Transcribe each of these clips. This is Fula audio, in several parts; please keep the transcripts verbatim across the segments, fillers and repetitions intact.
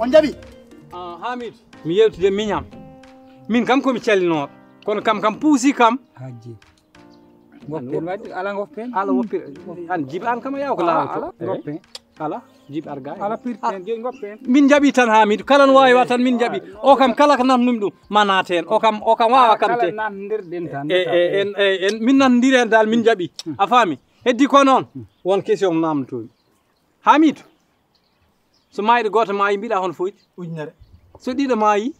On jaɓi? Ah, Hamidou, mi yewtide miñam. Min kam ko mi callinooɗo. Kono kam kam puusi kam. Hajji. Ngoppen waɗi, ala ngoppen. Ala woppir. An jibi an kam a yaw ko Ah, laawol to. Ala, ngoppen. Ala, jibi ar gaay. Ala pirti Ah, en, joyi ngoppen. Min jaɓi tan Hamidou. Kala no waawi wa tan min jaɓi. O kam kala ko natnumi ɗum, ma naat heen. O kam, o kam waawa kam Kala te. Natndirɗen tan. E, e, en, e, en, min natndiri heen dal min jaɓi. A faami? Heddi ko noon. Won question namnotoomi. Hamidou. So maayɗo gooto maayi, mbiɗa hono foyti? Ujunere. So ɗiɗo maayi?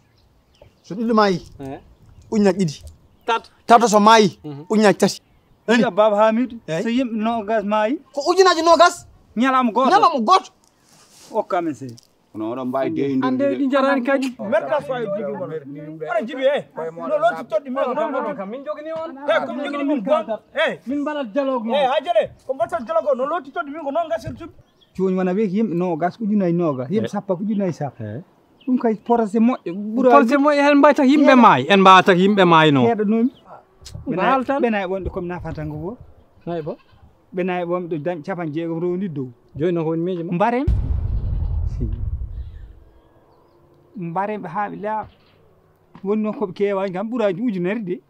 So ɗiɗo maayi? Eh. Ujunere ɗiɗi. Tato. Tato so maayi, Mhm. ujunere tati. Ani? Wiya Baba Hamidou, Eyi. So yimɓe noogas maayi? Ko ujunaaji noogas? Ñalawma gooto? Ñalawma gooto. Okka men sey. Kono oɗon mbaawi deyndinde. Ande ɗi jarani kadi. Merka so ay jigi mon. Ara jibi e. No loti toddi men ko non kam min jogini on. He ko min jogini min gon. He. Min mbaɗat dialogue. He hajere. Ko mbaɗat dialogue no loti toddi min ko non gasirtum. Jooni wona weeki yimɓe noogas, ujunaaji noogas, yimɓe sappo ko ujunaaji sappo. Eyi. Ɗum kay projet moƴƴo, ɓura Projet moƴƴo, en mbawi tak yimɓe maayi, en mbawa tak yimɓe maayi noon. Heɗanoomi. Ɓe nayi, ɓe nayi wonde komi nafata ngo fof. Nayi bo? Ɓe nayi wonɓe dañ capanɗe jeegom rowndi dow. Jooni noon ko woni miijo ma? Mbaren. Mbaren ɓe haa ɓe laaɓa. Woni noon ko ɓe keewaani kam ɓuraaji ujunere de.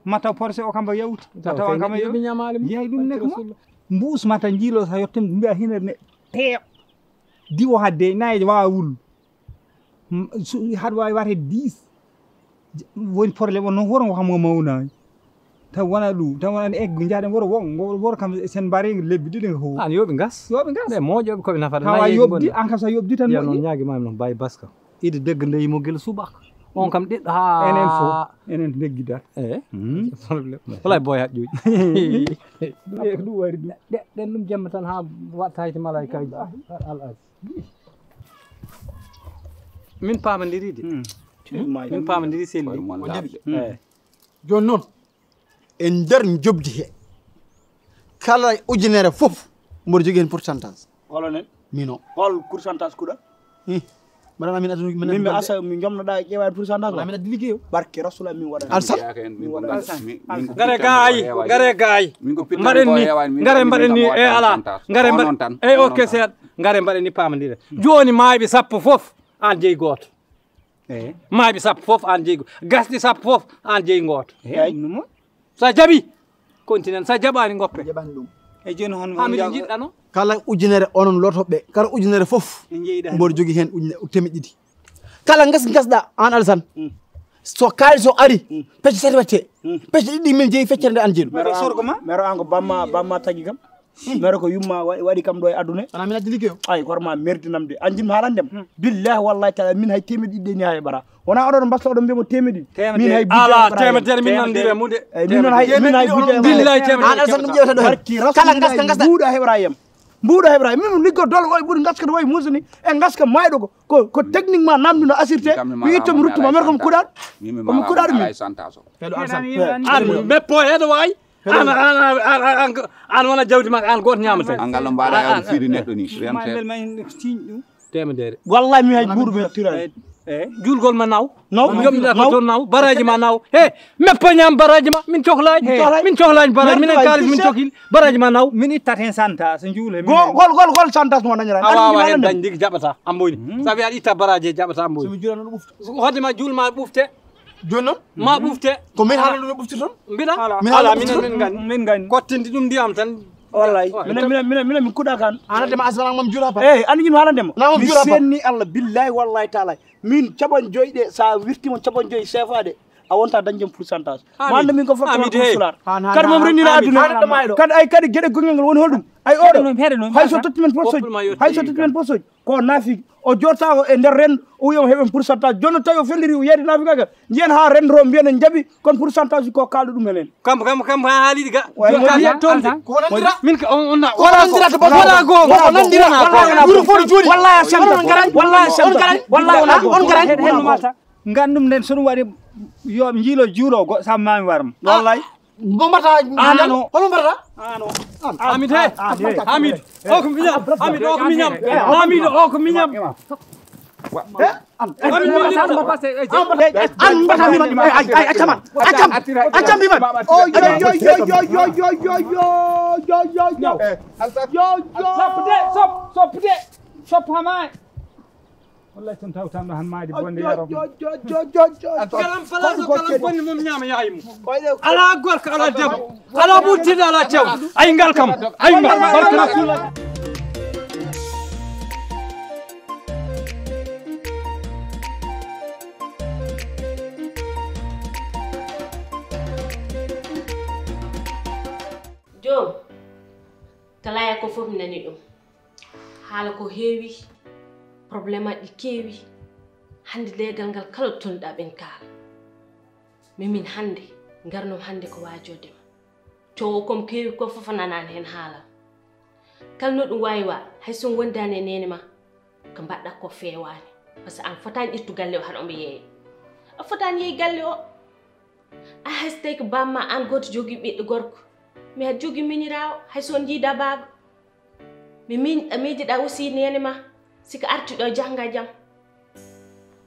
Mataw porse o kam ba yawti. Mataw o kam ba yawti. Yeey ɗum ne ko mo. Mbuus mata njiilo sa yottem mbiya hina ne teew. Diwo hadde nayi waawa wul. Haɗa waawi wate dix. Woni problème o noon woro ngo kam ngo mawnaani. Taw wona ɗum, taw wona eggo njaɗen woro won, ngo woro kam sen mbare lebbi ɗiɗi ngo howo. An yoɓi ngas. Yoɓi ngas. Ɓe moƴoɓe koɓe nafata. Tawa yobdi, an kam sa yobdi tan moƴƴi. Ñaagi ma noon bayi baska. Ide degga ndeyi mo gila subaka. On kam ɗiɗɗo ha. Enen fof, enen deggidat. Eh. Problème. Wala boy haɗ ƴoƴi. Ɗum e ko ɗum wari ɗum. Ɗe ɗen ɗum jemma tan ha watta hayti malaykaaji. Al al. Min paamondiri de. Min paamondiri selli. O jaɓi. Eh. Jooni noon, e nder njoɓdi he, kala ujunere fof, mboɗo jogii heen pourcentage. Holonen? Min o. Hol pourcentage kuɗa? Hi. Mbaɗa min aduna min. Min mi asa mi jomnoɗa e ƴeewaade pourcentage. Wala min addi liggey o. Barke Rasulullah min waɗa. Alsan. Ngare gaay, ngare gaay. Mbaɗen ni, ngare mbaɗen ni, e ala. Ngare mbaɗen, e ok seeɗa. Ngare mbaɗen ni paamondire. Jooni maayɓe sappo fof, aan jeyi gooto. Eyi. Maayɓe sappo fof, aan jeyi gooto. Gasɗi sappo fof, aan jeyi gooto. Eyi, ɗum mo. So a jaɓi, continent. So a jaɓaani, ngoppe. Jaɓani ɗum. E jooni hono Hamidou woni jiɗɗa no? Kala ujunere onon lottoɓe, kala ujunere fof, mboɗo jogii heen ujunere, teemeɗɗe ɗiɗi. Kala ngas-, ngasɗa aan Alassane. Mm. So kaalis o ari, mm, pecce tati watte. Mm. Pecce ɗiɗi min jeyi feccere nde aan jeyi ɗum. Mero sorgo ma? Mero aan ko bamma, bamma tagi kam. Mero ko yumma wa-, waɗi kam ɗo e aduna. Ana min addi liggey o. Ay, koto ma merdinam de. An jin haalan dem. Hmm. Billahi wallahi taala min hay teemeɗɗe ɗiɗi ni hay ɓara. Wona oɗon mbasla oɗon mbiya mo teemeɗɗe ɗiɗi. Min hay ala teemeɗere min nandire mu de. Ay, min non hay, min hay billahi teemeɗere. An Alassane ɗum ƴewta ɗo. Barki Rasul kala ngasɗa ngasɗa. Mbuuɗa heɓra yam. Mbuuɗa heɓra. Min liggo dol oy ɓuri ngaska ɗo oy musuni. E ngaska mayɗo ko. Ko, ko techniquement namdi no assirte. Mi itto mi ruttuma mer ko mi kuɗaɗo. Ko mi kuɗaɗo mi. An meppo heɗo wayi. An, an, an, an, an, an wona jawdi ma, an gooto ñaamata. An ngal no mbaɗa e on fiiri neɗɗo ni. Remte. Teemedere. Wallahi mi hay buuru be tirani. Eh, eh, julgol ma naw. Naw. Jomɗa ko toon naw. Baraji ma naw. He, meppa ñaam baraji ma. Min cohlaji. He. Min cohlaji baraji. Minen kaalis min cohli. Baraji ma naw. Min ittat hen santas, juul he. Gol, gol, gol, gol santas mo dañata. A wawa hen dañ digi jaɓata. Amboyni. Sabi aɗa itta baraji jaɓata amboyni. So mi juulano ɗum ɓufta. Hoɗde ma juul ma ɓufte. Jooni noon? Ma ɓufte. Ko min haalande ɗum ɓufti toon? Mbiɗa? Ala. Min haalande ɗum ɓufti toon? Min nganndi. Min nganndi. Kottindi ɗum ndiyam tan. Wallay. Minen, minen, minen, minen, min kuɗa kan. An adema asma lan mam jura pa? Eh, an ñun haalande ma. Na mam jura pa? Mi senni Allah, billahi, wallahi, taala. Min caɓan joyi ɗe, sa wirti mon caɓan joyi sefa ɗe, a wonta dañde pourcentage. Mo annda min ko fotto ko sular. Kadi mom renndina aduna. Kadi ay kadi geɗe gongel ngol woni hoɗum? Ay oɗo. Hay so totti men posoji. Hay so totti men posoji. Ko naafiki. O jotta o e nder rendo, o wiya o heɓen pourcentage. Jooni tawi o felliri, o yeedi naafikagal. Njiyen haa rendo o mbiyen en njaɓi, kono pourcentage ko kaalɗo ɗum henen. Kam, kam, kam, ha haaliɗi ga. Wallahi. Jotta toon de. Ko nandira? Min ka, on, on na, ko nandira to wala goonga. Ko nandira? Wala, wala, wala. Wuro fof juuɗi. Wallay a samta. Wallay a samta. Wallay wala goonga. On garan. Hen, hen no mata. Ngandum nden so ɗum waɗi yo njiilo juulo go sammaami warma. Wallay. Mo mbaɗata? An o. Hono mbaɗata? An o. An. Amit he. Amit. O ko miñam. Amit o ko miñam. Amit o ko miñam. He? An. Amit miñam. An mbaɗata mi ay ay ay accaman. Accam. Accam mi man. O yo yo yo yo yo yo yo yo yo yo yo. Yo yo. Sop de, sop, sop de. Sop ha maay. Wallahi, tan tawtanɗo han maadi bonde Joj, yaroɓe. joj, joj, joj, joj, joj. Kala place o kala bonni mum ñaama yaayi mum. Koyɗe Ala gorko ala debbo. Ala ɓurtiiɗo ala cewɗo. Ay ngal kam. Ay ngal barka Rasulullah. Joom, kalaya ko fof mi nani ɗum. Haala ko heewi, problème aji keewi. Hannde leegal ngal kala tolniɗaa ɓen kaala. Mimin hannde, ngarnoo hannde ko waajoode ma. Coowo kom keewi ko fof a nanaani heen haala. Kala no ɗum waawi wa, hay so wondaani e neene ma, ko mbaɗɗaa ko feewaani. Parce que aan fotaani ƴettu galle o haɗa omo yeeya. A fotaani yeey galle o. A hay so tawi ko bamma aan gooto jogii ɓiɗɗo gorko. Mi aɗa jogii miñiraawo, hay so on njiidaa baaba. Mi miñ a miijiɗaa aussi neene ma, si ko arti ɗo jahnga jam.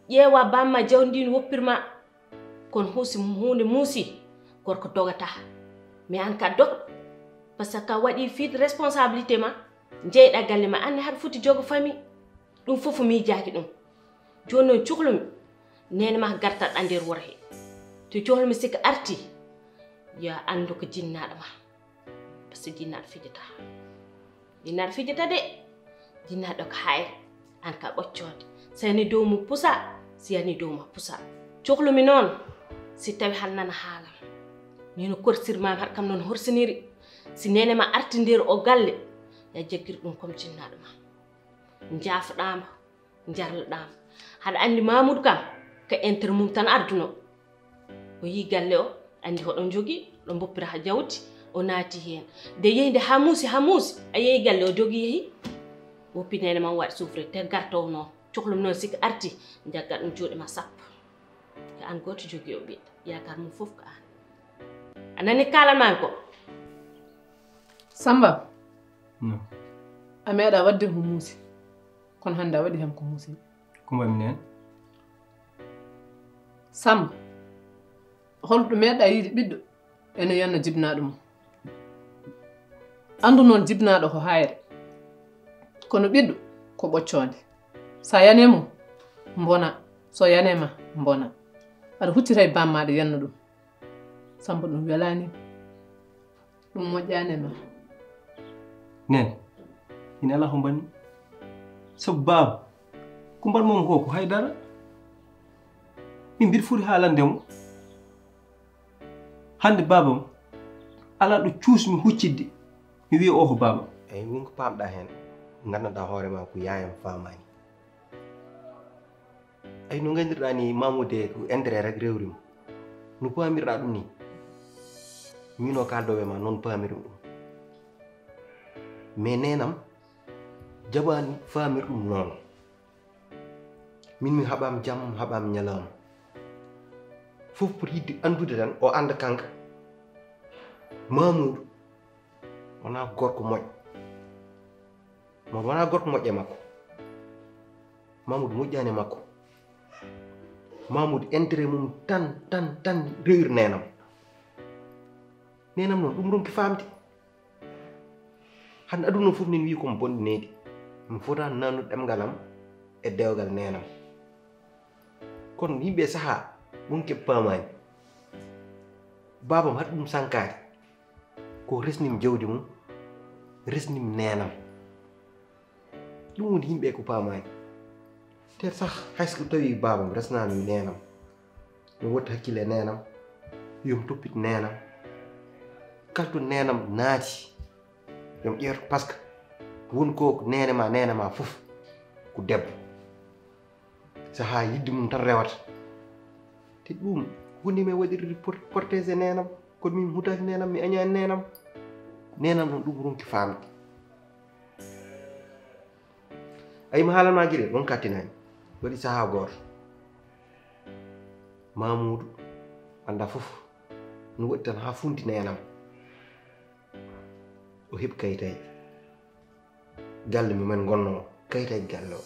Ƴeewa bamma jawdi ndi no woppirma. Kono huusi huunde muusi, gorko dogataa. Mais aan ka dog. Parce que ka waɗi fiit responsabilité ma, njeyɗaa galle ma, aan ne haɗa foti jogo famille. Ɗum fof miijaaki ɗum. Jooni noon cuklumi, neene ma gartatɗaa nder wuro he. To cuklumi si ko arti, yo a anndu ko jinnaaɗo ma. Parce que jinnaaɗo fijata. Jinnaaɗo fijata de. Jinnaaɗo ko hayre. Aan ka ɓoccoode. So yani dow mo pusa, si yani dow ma pusa. Cuklumi noon, si tawi han nana haalam. Ni no korsirmaami haɗa kam noon horsiniri. Si neene ma arti nder o galle, ya jaggir ɗum comme jinnaaɗo ma. Njaafoɗaama, njarloɗaama. Haɗa anndi Mamoudou kam, ko intérêt mum tan ardunoo. O yii galle o, anndi hoɗon njogii, ɗo mboppira ha jawdi, o naati heen. Nde yehi nde haa muusi, haa muusi, a yehi galle o dogi yehi. Woppi neene ma waɗi souffrir, te gartowo noon. Cuklum noon siki arti, njagga ɗum juuɗe ma sappo. Ko aan gooto jogii o ɓiɗɗo, yaakaar mum fof ko aan. A nani kaalan maami ko? Samba, no a meeɗa waɗde ko muusi, kono hannde a waɗi kam ko muusi. Ko mbaɗmi neen? Samba, holɗo meeɗa yiide ɓiɗɗo ene yanna jibnaaɗo mum? Anndu noon jibnaaɗo ko haayre, kono ɓiɗɗo ko ɓoccoonde. So a yanee mum, mbona, so yanee ma, mbona. Aɗa huccita e bammaɗo yanna ɗum. Samba, ɗum welaani. Ɗum moƴƴaani ma. Neen, ina alaa ko mbaɗmi. Sabu baaba, ko mbaɗ mom ko ko haydara. Min mbiɗa foti haalande mo. Hannde baabam alaa ɗo cuusmi huccitde mi wiya o ko baabam. Eyi, min ko paamɗaa heen, nganndanɗaa hoore ma ko yaayam faamaani. Ay, no nganndirɗaa ni Mamoudou e ko intérêt rek rewri mo. No paamirɗaa ɗum ni? Min o kaaldowo e ma noon paamirmi ɗum. Mais neenam jaɓaani faamir ɗum noon. Min mi haɓaam jam, haɓaam ñalawma. Fof pour yiɗde anndude tan, o annda kanka. Mamoudou wonaa gorko moƴƴo. Mamoudou wonaa gorko moƴƴo e makko. Mamoudou moƴƴaani e makko. Mamoudou intérêt mum tan, tan, tan rewir neenam. Neenam noon, ɗum ronki faamde. Hannde aduna fof nen wiyi komi bonɗo neydi. Mi fotaani nanude ɗemngal am e dewgal neenam. Kono yimɓe e sahaa ɗum keɓe paamaani. Baabam haɗi ɗum sankaade. Ko resnim jawdi mum, resnim neenam. Ɗum woni yimɓe ko paamaani. Te sax hay so tawi baabam resnaami neenam. Mi wotta hakkille neenam. Yomi toppit neenam. Kalto neenam naati. Yomi ƴeeto parce que won ko neene ma, neene ma fof ko debbo. Sahaa yidde mum tan rewata. Te ɗum woni mi waɗirde protégé neenam. Kono min mi hutaaki neenam, mi añaani neenam. Neenam noon ɗum ronki faamde. Ayi, mi haalanma gila ɗon kattinaani. Waɗi sahaa gooto. Mamoudou annda fof. No waɗi tan haa funti neenam. O heɓi kayitaji. Galle mumen ngonnoo kayitaji galle o.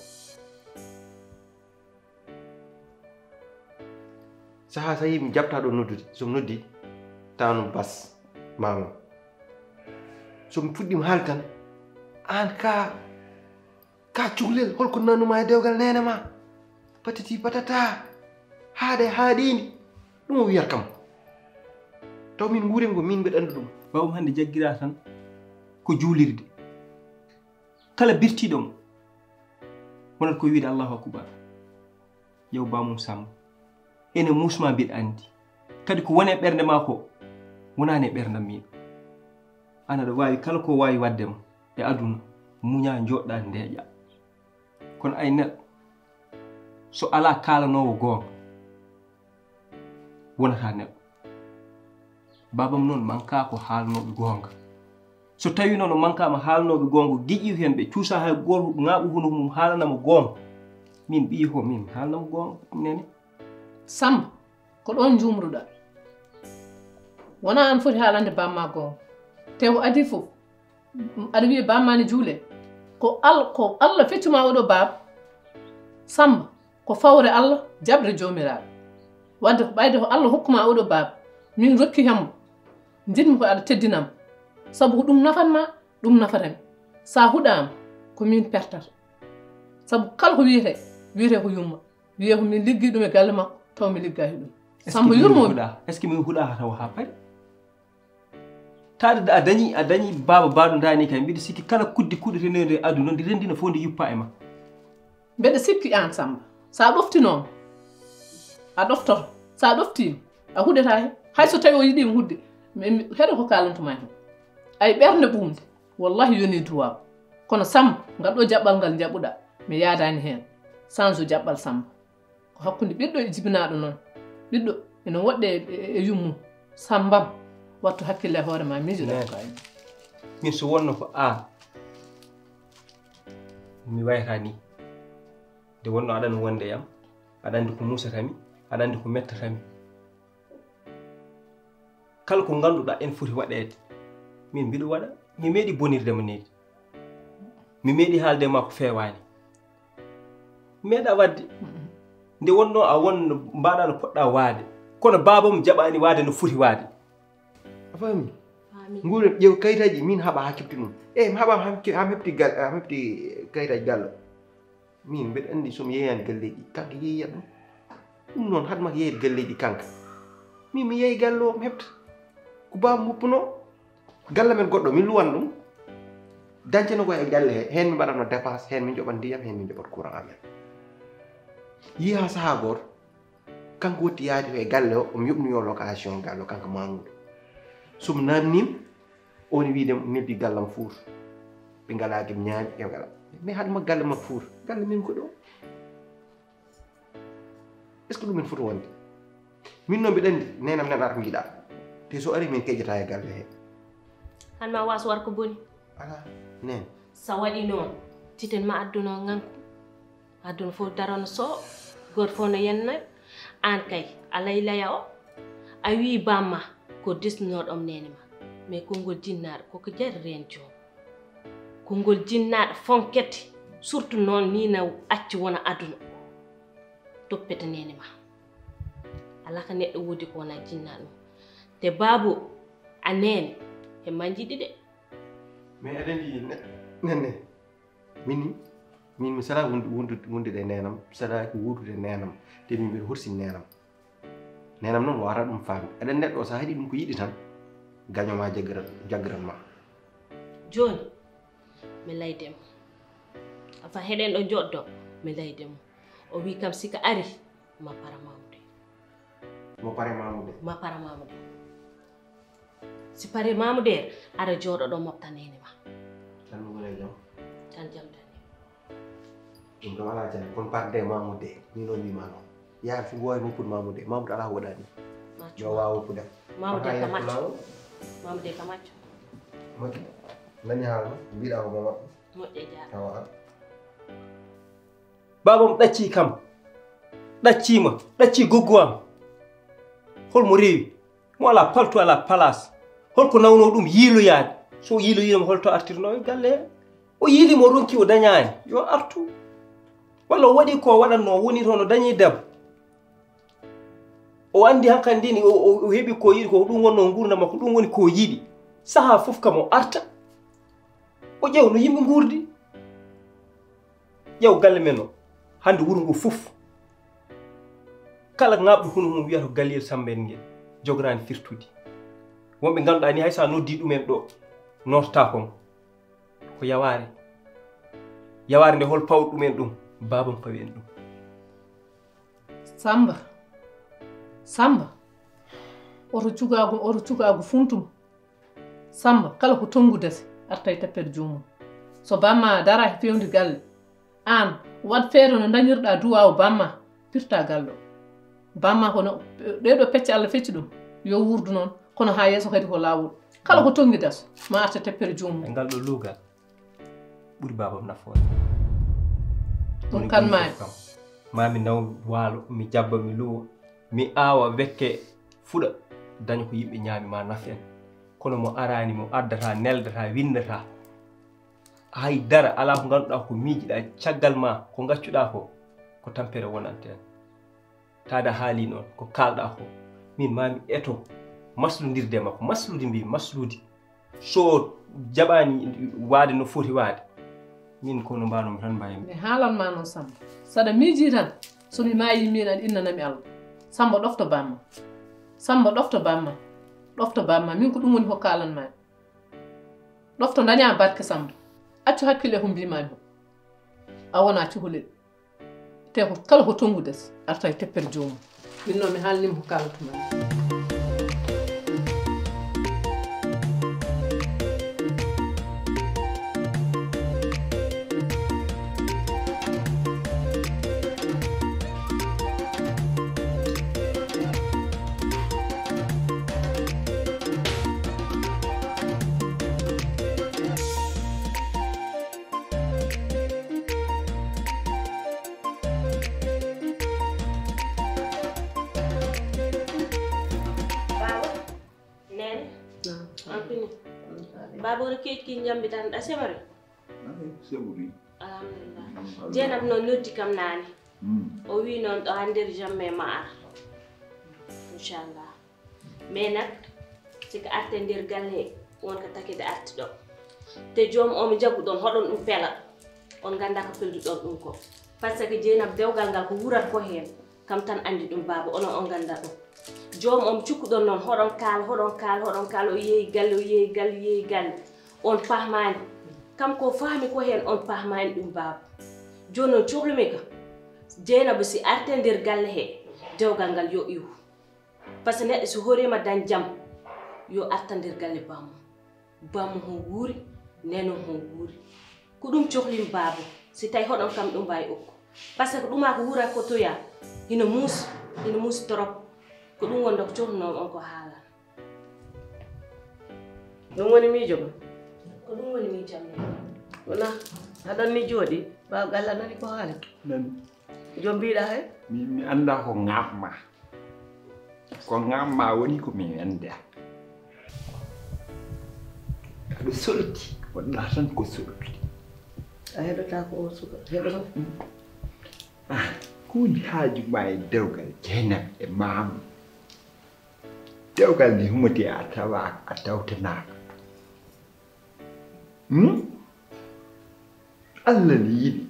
Sahaa so yii mi jaɓta ɗo noddude, so mi noddi tawa noon bas maamam. So mi fuɗɗiima haalde tan, aan ka ka cuklel, holko nanuma e dewgal neene ma? Patati patata, haaɗe haaɗiindi. Ɗum o wiyata kam. Taw min nguurem ngo min mbeɗa anndu ɗum. Ɓawum hannde jaggira tan ko juulirde. Kala birtiiɗo mo, wonata ko wiide Allahu Akbar. Ƴeew bamum Samba. Ene muusma mbiɗa anndi. Kadi ko woni e ɓernde ma ko, wonaani e ɓerndam miin. Aan aɗa waawi kala ko waawi waɗde ma e aduna, muñaa, njooɗɗaa, ndeeƴaa. Kono ay neɗɗo, so alaa kaalanoowo goonga, wonata neɗɗo. Baabam noon mankaa ko haalnooɓe goonga. So tawii noon o mankaama haalnooɓe goonga, giƴi heen ɓe cuusa hay gooto ŋaaɓu hunuko mum haalana mo goonga. Min ɓiyi ko min haalna mo goonga, nene. Samba, ko ɗoon njuumruɗaa. Wonaa aan foti haalande bamma goonga. Te ko adii fof, aɗa wiya bamma ne juule. Ko Al-, ko Allah feccuma oɗo baab. Samba, ko fawre Allah, jaɓre Joomiraaɗo. Wadde ko ɓayde ko Allah hokkuma oɗo baab, min rokki hemmo, njiɗmi ko aɗa teddinam. Sabu ko ɗum nafatma, ɗum nafatami. Sa huɗaama, ko min pertata. Sabu kala ko wiyete, wiyete ko yumma. Wiye ko min liggi ɗum e galle makko, taw mi liggaaki ɗum. Est-ce que Samba min yurmo mi. Huɗa? Est-ce que min huɗa tawa haa pay? Taade a dañi, a dañi baaba baɗo ndani kay, mbiɗa sikki kala kuddi kuɗeteneede e aduna ndi renndina fof ndi yuppa e ma. Mbeɗa sikki aan Samba, sa ɗoftinooma, a ɗoftoto. Sa ɗoftiima, a huɗata heen. Hay so tawi o yiɗiima huɗde, mi, mi, heɗo ko kaalantuma heen. Ay ɓernde ɓuumde, wallahi yoni duwaaw. Kono Samba, ngal ɗo jaɓɓal ngal njaɓuɗa, mi yaadaani heen. Sanjo jaɓɓal Samba. Ko hakkunde ɓiɗɗo e jibinaaɗo noon. Ɓiɗɗo ene woɗɗe e, e, e yummum. Sambam, wattu hakkille e hoore ma, miijoɗa ko kaani. Min so wonno ko aan, mi wayata ni. Nde wonno aɗa anndi wonde yam, aɗa anndi ko musatami, aɗa anndi ko mettatami. Kala ko ngannduɗaa ene foti waɗeede, min mbiɗo waɗa. Mi meeɗi bonirde mo needi. Mi meeɗi haalde ma ko feewaani. Meeɗa waɗde. Nde wonno a won mbaɗa no poɗɗa waade. Kono baabam jaɓaani waade no foti waade. A faami? Faami. Nguurem ƴeew kayitaaji min haɓa haa keɓti ɗum. Eyi, mi haɓa haa mi ke-, haa mi heɓti gal-, haa mi heɓti kayitaaji galle. Min mbeɗa anndi so mi yeeyaani galleeji, kanko yeeyat ɗum. Ɗum noon, haɗ maa yeeyde galleeji kanka. Min mi yeeyi galle o, mi heɓta. Ko baaba moppunoo. Galle men goɗɗo, min luwan ɗum. Dañcano ko e galle he, heen min mbaɗatno dépense, heen min njoɓat ndiyam, heen min njoɓat courant amen. Yii haa sahaa gooto, kanko wotti yaade ko e galle o, omo yoɓniyoo location galle o, kanko Mamoudou. So mi naamniima, o woni wiide mi nebbi gallam fuur. Ɓe ngalaa ke ɓe ñaami, ɓe ngalaa. Mais haɗ maa galle makko fuur, galle min ko ɗo. Est-ce que ɗum en foti wonde? Min noon mbiɗa anndi, neenam nan ara ko yiɗa. Te so ari min keƴata e galle he. Hannde ma was war ko boni. Alaa, neen. Sa waɗi noon, titen ma adduno nganko. Aduna fof darano so, gooto fof no yenna. Aan kay, a laylaya o. A wii bamma ko desnooɗo om neene ma. Mais konngol jinnaaɗo, koko jari reen joom. Konngol jinnaaɗo fonkete, surtout noon ni na acci wona aduna. Toppete neene ma. Alaa ka neɗɗo woodi ko wona jinnaaɗo mum. Te baabo, a neene, he manjiɗi de. Mais eɗen yiyi ne-, nenne. Min ni, min mi salaa wondu-, wondu-, wondude e neenam, mi salaa ko wuurdude e neenam, te min mbiɗa horsini neenam. Neenam noon o ara ɗum faamde. Eɗen neɗɗo o, so a heɗii ɗum ko yiɗi tan, gaño ma jaggiran, jaggiran ma. Jooni, mi layde mo. Afa heɗen ɗo joɗɗo, mi layde mo. O wii kam si ka ari, ma para mamude. Mo pare mamude. Ma para mamude. Si pare mamude, ara jooɗo ɗo mofta neene ma. Tan mi wona e jam. Tan jam tan ni. Ɗum ɗo alaa jam. Kono parde mamude, ni noon wiima noon. Yaha fi gooy mum pour mamude. Mamude alaa ko waɗani. Maccu. Yo waaw pour dem. Mamude ka maccu. Mamude ka maccu. Moƴƴi. Nani haala no? Mbiɗa ko mama. Moƴƴe jaara. Awa. Baabam ɗaccii kam, ɗaccii ma, ɗaccii goggo am. Hol mo rewi? Mo alaa paltu, alaa palaas. Hol ko nawnoo ɗum yiiloyaade? So o yiiloyiino mo, hol to artirnoo e galle he? O yiili mo, ronki, o dañaani. Yo artu. Walla o waɗi ko o waɗatnoo, o woni toon, o dañii debbo. O anndi hankadi ni, o, o, o heɓi ko yiɗi, ko ɗum wonnoo nguurndam makko, ɗum woni ko o yiɗi. Sahaa fof kam o arta. O ƴeew no yimɓe nguurdi. Ƴeew galle men o. Hannde wuro ngo fof. Kala ŋaaɓɗo huno mum wiyata ko Galiyel Samba en ngel, jogoraani firtude. Wonɓe ngannduɗaa ni hay so a noddii ɗumen ɗo, noototaako mo. Ko yawaare. Yawaare nde hol pawɗo ɗumen ɗum? Baabam pawi en ɗum. Samba, Samba, oto cukaagu, oto cukaagu funtum. Samba, kala ko tonngu dasi, arta e teppere joomum. So bamma daraaki fewndi galle, aan, waɗ feere no ndañirɗaa duwaawu bamma, pirta galle o. Bamma kono, ɗee ɗoo pecce Allah fecci ɗum, yo wuurdu noon, kono haa yeeso kadi ko laawol. Kala ko tonngi dasi, ma arta e teppere joomum. E ngal ɗoo luugal, ɓuri baabam nafoore. Ɗum kan maani. Maa mi naw waalo, mi jabba, mi luwo, mi aawa wekke fuɗa, daña ko yimɓe ñaami, ma naf en. Kono mo araani, mo addataa, neldataa, winndataa, hay dara alaa ko ngannduɗaa ko miijiɗaa caggal ma, ko ngaccuɗaa ko, ko tampere wonanta en. Taada haali noon, ko kaalɗaa ko, min maa mi eto maslondirde e makko, maslude mbi, maslude. So jaɓaani waade no foti waade, min ko no mbaanoo mi tan mbaaymi. Mi haalan ma noon Samba. Saɗa miijii tan, so mi maayii miin aɗa innana mi Allah. Samba ɗofto bamma. Samba ɗofto bamma. Ɗofto bamma. Min ko ɗum woni ko kaalan maa mi. Ɗofto dañaa barke Samba. Accu hakkille ko mbiimaami ko. A wonaa cukalel. Te ko kala ko tonngu dasi, arta e teppere joomum. Min noon mi haalnii mo ko kaalatnoo mi. Baaba, neene, an fini. Baaba, wona keeci ki njambi tan ɗa semari? Semori. Alhamdulillah. Jeenab noon noddi kam naane. O wii noon ɗo haa nder jamme ma ar. Inchallah. Mais nak, sika arte nder galle wonka takide arti ɗo. Te joom o mo njaguɗon hoɗon ɗum pela, on ngannda ko pelduɗon ɗum ko. Parce que jeenab dewgal ngal ko wurat ko heen, kam tan anndi ɗum baaba, onon on ngannda ɗum. Joom o mo cukkuɗon noon hoɗon kaala, hoɗon kaala, hoɗon kaala, o yeeyi galle, o yeeyi galle, yeeyi galle, on pahmaani. Kam ko fahmi ko heen, on pahmaani ɗum baaba. Jooni noon cohlumi ka, jeenaba si arte nder galle he, dewgal ngal yo iwu. Parce que neɗɗo so horiima dañ jam, yo arta nder galle bamum. Bamum hon wuuri, nenon hon wuuri. Ko ɗum cohlim baaba, si tawi hoɗon kam ɗum mbaawi okku. Parce que ɗuma ko wuura ko toya, hino muusi, hino muusi trop. Ko ɗum wonde ko cohlunoo on ko haalaa. Ɗum woni miijo ma? Ko ɗum woni miijo am. Wona haɗan ni jooɗi, ɓaawo galle nani ko haali? Nani. Jom mbiɗa hay? Mi, mi annda ko ŋaaf ma. Ko ŋaaf ma woni ko mi wenda. Aɗa solti, wonɗa tan ko solti. A heɗota ko o suka, heɗoma. Ah, ko woni haaju ma e dewgal Jeynab e Maamu? Dewgal nde humati a tawaaka, a tawtanaaka. Hmm? Allah ne yiɗi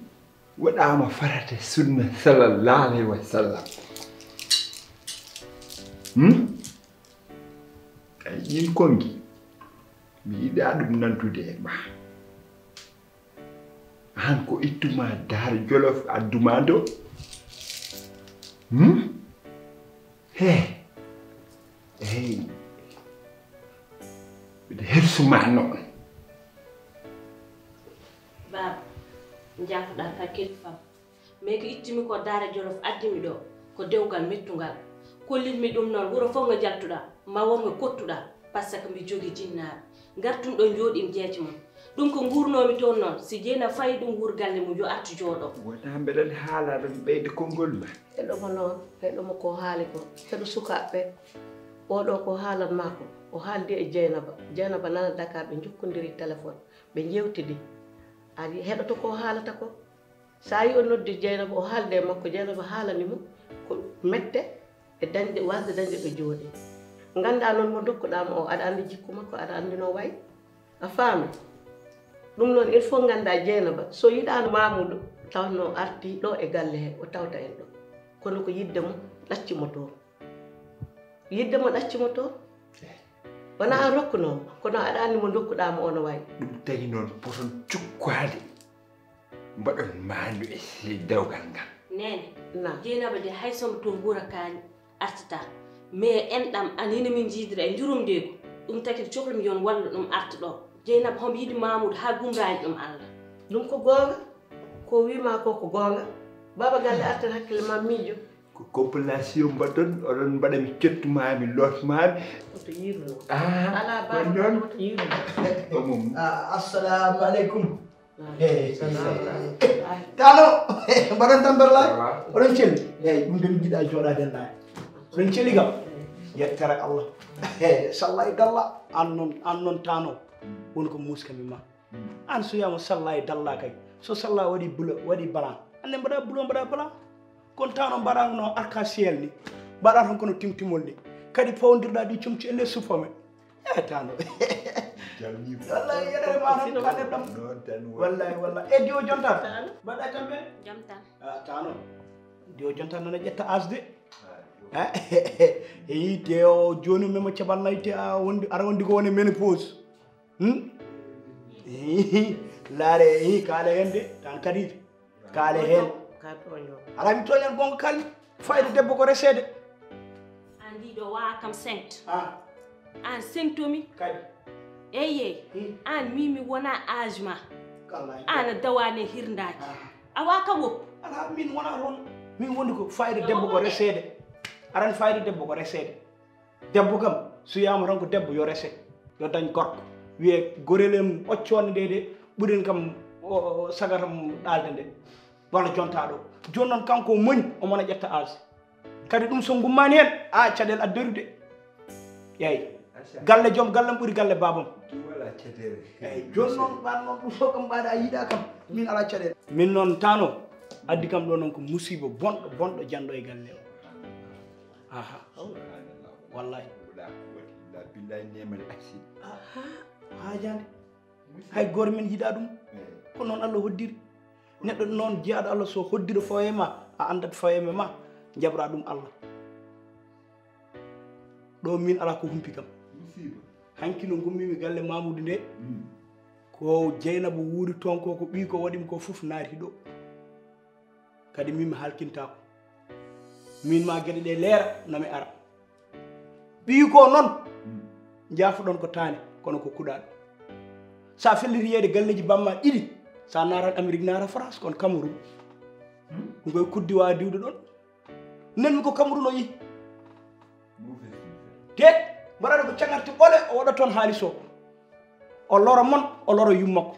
waɗaama farata sunna sallallahu alayhi wa sallam. Hmm? Ay, ɗin konngi, mi yiɗaa ɗum nandude e ma. Aan ko ittuma Daara Jolof adduma ɗo? Hmm? He. Eey. Mbiɗa hersuma noon. Baaba, njaafoɗaa ka kilifa am. Mais ko ittimi ko Daara Jolof addimi ɗo, ko dewgal mettungal. Kollitmi ɗum noon, wuro fof ngo njaltuɗaa, ma won ngo kottuɗaa, parce que mbi jogii jinnaaɓe. Ngartum ɗo njooɗim jeece mon. Ɗum ko nguurnoomi toon noon, si Jeynaba fayi ɗum wuur galle mum, yo artu jooɗo. Wonaa mbeɗa haala aɗa ɓeyda konngol ma. Heɗomo noon, heɗomo ko haali ko, heɗo sukaaɓe ɓee. Oo ɗoo ko haalan maa ko, o haaldi e Jeynaba. Jeynaba nana Dakar, ɓe njokkondiri téléphone, ɓe njeewtidi. A heɗoto ko haalata ko. So a yii o noddi Jeynaba, o haalda e makko, Jeynaba haalani mo ko mette e dañde, waasde dañde ɗo jooɗi. Nganndaa noon mo ndokkuɗaa mo o, aɗa anndi jikku makko, aɗa anndi no wayi. A faami? Ɗum noon, il faut nganndaa Jeynaba, so yiɗaano Maamuudu, tawanno artii ɗo e galle he, o tawta en ɗo. Kono ko yiɗde mum, Ɗacci mo toon. Yidde mo ɗacci mo toon. Wona an rokkunoo mo, kono aɗa anndi mo ndokkuɗaa mo ono wayi. Ɗum tagi noon poton cukkaade. Mbaɗon maandu e sey dewgal ngal. Neene, na. Jeynaba de hay somo toon nguura kaani artata. Mais enɗam an hino min njiidira e njurumdeego. Ɗum tagi cohlumi yon wallu ɗum arta ɗo. Jeynaba homo yiɗi Mamoudou haa gumraani ɗum Allah. Ɗum ko goonga. Ko wiima ko ko goonga. Baaba galle artan hakkille ma miijo. Ko compilation mbaɗon, oɗon mbaɗa mi cettu ma mi loot ma mi. Oto yiiru. Ah, alaa baaba noon. Oto yiiru. Assalamu aleykum. Tano. Mbaɗon tamber la. Oɗon celli. Eyyi, ɗum de mi jiɗa jooɗaade en ɗaani. Oɗon celli kam. Yettere Allah. Sallay dalla. An noon, an noon Tano. Woni ko muska mi ma. An so wiyama salla e dalla kay, so salla waɗi bula, waɗi blanc, anne mbaɗa bula, mbaɗa blanc. Kono Tano mbaɗa no arc-en-ciel ni, mbaɗa tan kono timtimol ni. Kadi fawdirɗa ɗi comci en e suppome. E Tano. Wallahi yeɗere ma tan kaɗe ɗam. Wallahi wallahi e diwo jontan. Mbaɗa tambe. Jontan. Tano. Diwo jontan nana ƴetta asde. Eyi te o joni mema caɓal nayi te a wondi aɗa wondi ko woni ménopause. Hmm? Laare, kaale heen de, tan kadi kaale heen. Alaa mi tooñan gonga kalmi. Fayda debbo ko reseede. An ndiɗo waa kam sent. Ah. An sentomi. Kadi. Eyye. Hmm. An mimi wona âge ma. An a dawani hirndaaki. Ah. A waa kam woppu. Alaa min wona toon. Min woni ko fayda debbo ko reseede. Aran fayda debbo ko reseede. Debbo kam, so wiyama tan ko debbo yo rese, yo dañ gorko. Wiye gorel en occode nde de, ɓuren kam o, o, sagatam ɗalde nde. Walla jonta ɗo. Joni noon kanko o moni, omo na ƴetta âge. Kadi ɗum so gummani hen, a caɗel addoru de. Eyyi. Galle joom gallam ɓuri galle babam. Ɗum wala caɗele. Eyyi, joni noon ɓan noon ɗum fof kam mbaɗa a yiɗa kam. Min ala caɗele. Min noon Tano, addi kam ɗo noon ko musiba bonɗo, bonɗo janɗo e galle o. Aha. Wallahi. Billahi neeman aksi. Aha. Hajande. Hay goto men yiɗa ɗum. Ko noon Allah hoddiri. Neɗɗo noon jeyaaɗo Allah so hoddiro fawe ma, a anndat fawe ma, jaɓra ɗum Allah. Ɗo min ala ko humpi kam. Hanki no gummimi galle Mamoudou nde. Ko Jeynaba wuuri toon ko, ko ɓiy ko waɗimi ko fof naati ɗo. Kadi min mi halkintako. Min ma geɗe ɗe leera, no mi ara. Ɓiyi ko noon, njaafoɗon ko taane, kono ko kuɗaaɗo. Sa felliti yeeyde galleeji bamma ɗiɗi, sa naatan Amérique, naata France, kono Cameroun. Ɗum koye kuddi wawa diwde ɗon. Nenmi ko Cameroun o yehi. Deet, mbaɗata ko cagarte ɓole, o waɗa toon haalis o. O lora mon, o lora yummakko.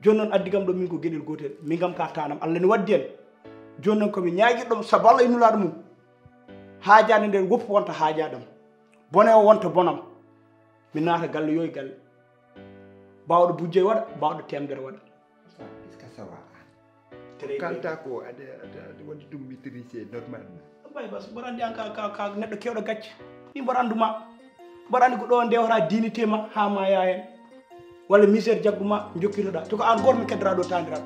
Joni noon addi kam ɗo min ko geɗel gotel, min kam ka tanam, Allah ne waddi en. Joni noon komi ñaaguirɗo mo sabu Allah e nulaɗo mum. Haajaade nden woppu wonta haajaadam. Bone o wonta bonam. Mi naata galle yo e galle. Bawɗo bujje waɗa, bawɗo temedere waɗa. Est-ce que ça va? Très bien. Kanta ko aɗa, aɗa, aɗa waɗi ɗum maîtrisé normalement. Bay bas, mboɗo anndi an ka, ka, ka neɗɗo kewɗo gacce. Min mboɗo annduma. Mboɗo anndi ko ɗo ndewata dignité ma, ha ma yaa hen. Walla misère jaggu ma, jokkitoɗa. To ko an goto mi keddora ɗo tandiral.